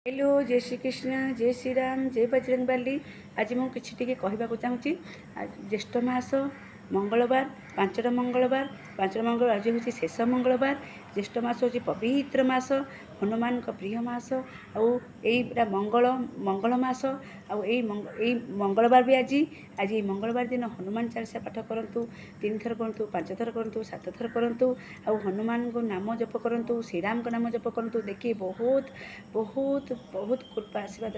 Hello, ଜୟ ଶ୍ରୀକୃଷ୍ଣ, ଜୟ ଶ୍ରୀରାମ, ଜୟ ବଜରଙ୍ଗବାଲି। ଆଜି ମୁଁ କିଛି ଟିକେ କହିବାକୁ ଚାହୁଁଛି। ଜ୍ୟେଷ୍ଠ ମାସ ମଙ୍ଗଳବାର, ପାଞ୍ଚଟା ମଙ୍ଗଳବାର, ପାଞ୍ଚଟା ମଙ୍ଗଳବାର, ଆଜି ହେଉଛି ଶେଷ ମଙ୍ଗଳବାର। ଜ୍ୟେଷ୍ଠ ମାସ ହେଉଛି ପବିତ୍ର ମାସ, ହନୁମାନଙ୍କ ପ୍ରିୟ ମାସ, ଆଉ ଏଇ ପୁରା ମଙ୍ଗଳ ମଙ୍ଗଳ ମାସ। ଆଉ ଏଇ ମଙ୍ଗଳବାର ବି ଆଜି ଆଜି ଏଇ ମଙ୍ଗଳବାର ଦିନ ହନୁମାନ ଚାଳିଶା ପାଠ କରନ୍ତୁ। ତିନିଥର କରନ୍ତୁ, ପାଞ୍ଚ ଥର କରନ୍ତୁ, ସାତ ଥର କରନ୍ତୁ, ଆଉ ହନୁମାନଙ୍କ ନାମ ଜପ କରନ୍ତୁ, ଶ୍ରୀରାମଙ୍କ ନାମ ଜପ କରନ୍ତୁ। ଦେଖିବେ ବହୁତ ବହୁତ ବହୁତ କୃପା, ଆଶୀର୍ବାଦ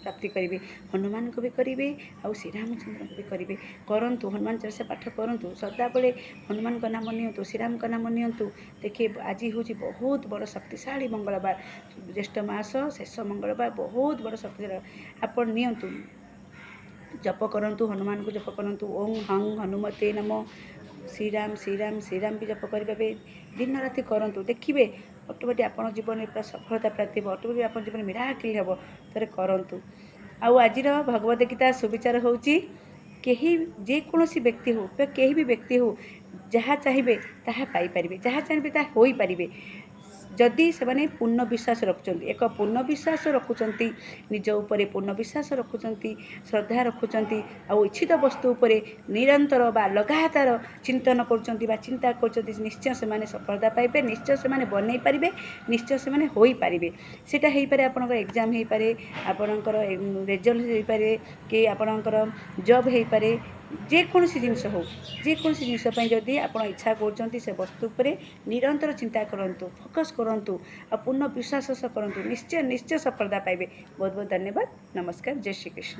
ପ୍ରାପ୍ତି କରିବେ। ହନୁମାନଙ୍କୁ ବି କରିବେ ଆଉ ଶ୍ରୀରାମଚନ୍ଦ୍ରଙ୍କୁ ବି କରିବେ। କରନ୍ତୁ, ହନୁମାନ ଚାଳିଶା ପାଠ କରନ୍ତୁ, ସଦାବେଳେ ହନୁମାନଙ୍କ ନାମ ନିଅନ୍ତୁ, ଶ୍ରୀରାମଙ୍କ ନାମ ନିଅନ୍ତୁ। ଦେଖିବେ ଆଜି ହେଉଛି ବହୁତ ବଡ଼ ଶକ୍ତିଶାଳୀ ମଙ୍ଗଳବାର, ଜ୍ୟେଷ୍ଠ ମାସ ଶେଷ ମଙ୍ଗଳବାର, ବହୁତ ବଡ଼ ଶକ୍ତିଶାଳୀ। ଆପଣ ନିଅନ୍ତୁ, ଜପ କରନ୍ତୁ, ହନୁମାନଙ୍କୁ ଜପ କରନ୍ତୁ। ଓଁ ହଂ ହନୁମତେ ନମ, ଶ୍ରୀରାମ ଶ୍ରୀରାମ ଶ୍ରୀରାମ ବି ଜପ କରିପାରିବେ। ଦିନ ରାତି କରନ୍ତୁ, ଦେଖିବେ ଅଟୋମେଟିକ୍ ଆପଣଙ୍କ ଜୀବନରେ ପୁରା ସଫଳତା ପ୍ରାପ୍ତି ହେବ, ଅଟୋମେଟିକ୍ ଆପଣଙ୍କ ଜୀବନରେ ମିରାକିଲ୍ ହେବ। ଥରେ କରନ୍ତୁ। ଆଉ ଆଜିର ଭଗବତ ଗୀତା ସୁବିଚାର ହେଉଛି, କେହି ଯେକୌଣସି ବ୍ୟକ୍ତି ହେଉ ବା କେହି ବି ବ୍ୟକ୍ତି ହେଉ, ଯାହା ଚାହିଁବେ ତାହା ପାଇପାରିବେ, ଯାହା ଚାହିଁବେ ତାହା ହୋଇପାରିବେ, ଯଦି ସେମାନେ ପୂର୍ଣ୍ଣ ବିଶ୍ୱାସ ରଖୁଛନ୍ତି, ଏକ ପୂର୍ଣ୍ଣ ବିଶ୍ୱାସ ରଖୁଛନ୍ତି, ନିଜ ଉପରେ ପୂର୍ଣ୍ଣ ବିଶ୍ୱାସ ରଖୁଛନ୍ତି, ଶ୍ରଦ୍ଧା ରଖୁଛନ୍ତି, ଆଉ ଇଚ୍ଛିତ ବସ୍ତୁ ଉପରେ ନିରନ୍ତର ବା ଲଗାତାର ଚିନ୍ତନ କରୁଛନ୍ତି ବା ଚିନ୍ତା କରୁଛନ୍ତି, ନିଶ୍ଚୟ ସେମାନେ ସଫଳତା ପାଇବେ, ନିଶ୍ଚୟ ସେମାନେ ବନେଇ ପାରିବେ, ନିଶ୍ଚୟ ସେମାନେ ହୋଇପାରିବେ। ସେଇଟା ହେଇପାରେ ଆପଣଙ୍କର ଏକ୍ଜାମ୍ ହେଇପାରେ, ଆପଣଙ୍କର ରେଜଲ୍ଟ ହେଇପାରେ କି ଆପଣଙ୍କର ଜବ୍ ହେଇପାରେ, ଯେକୌଣସି ଜିନିଷ ହେଉ। ଯେକୌଣସି ଜିନିଷ ପାଇଁ ଯଦି ଆପଣ ଇଚ୍ଛା କରୁଛନ୍ତି, ସେ ବସ୍ତୁ ଉପରେ ନିରନ୍ତର ଚିନ୍ତା କରନ୍ତୁ, ଫୋକସ୍ କରନ୍ତୁ ଆଉ ପୂର୍ଣ୍ଣ ବିଶ୍ୱାସ ସହ କରନ୍ତୁ, ନିଶ୍ଚୟ ନିଶ୍ଚୟ ସଫଳତା ପାଇବେ। ବହୁତ ବହୁତ ଧନ୍ୟବାଦ, ନମସ୍କାର, ଜୟ ଶ୍ରୀକୃଷ୍ଣ।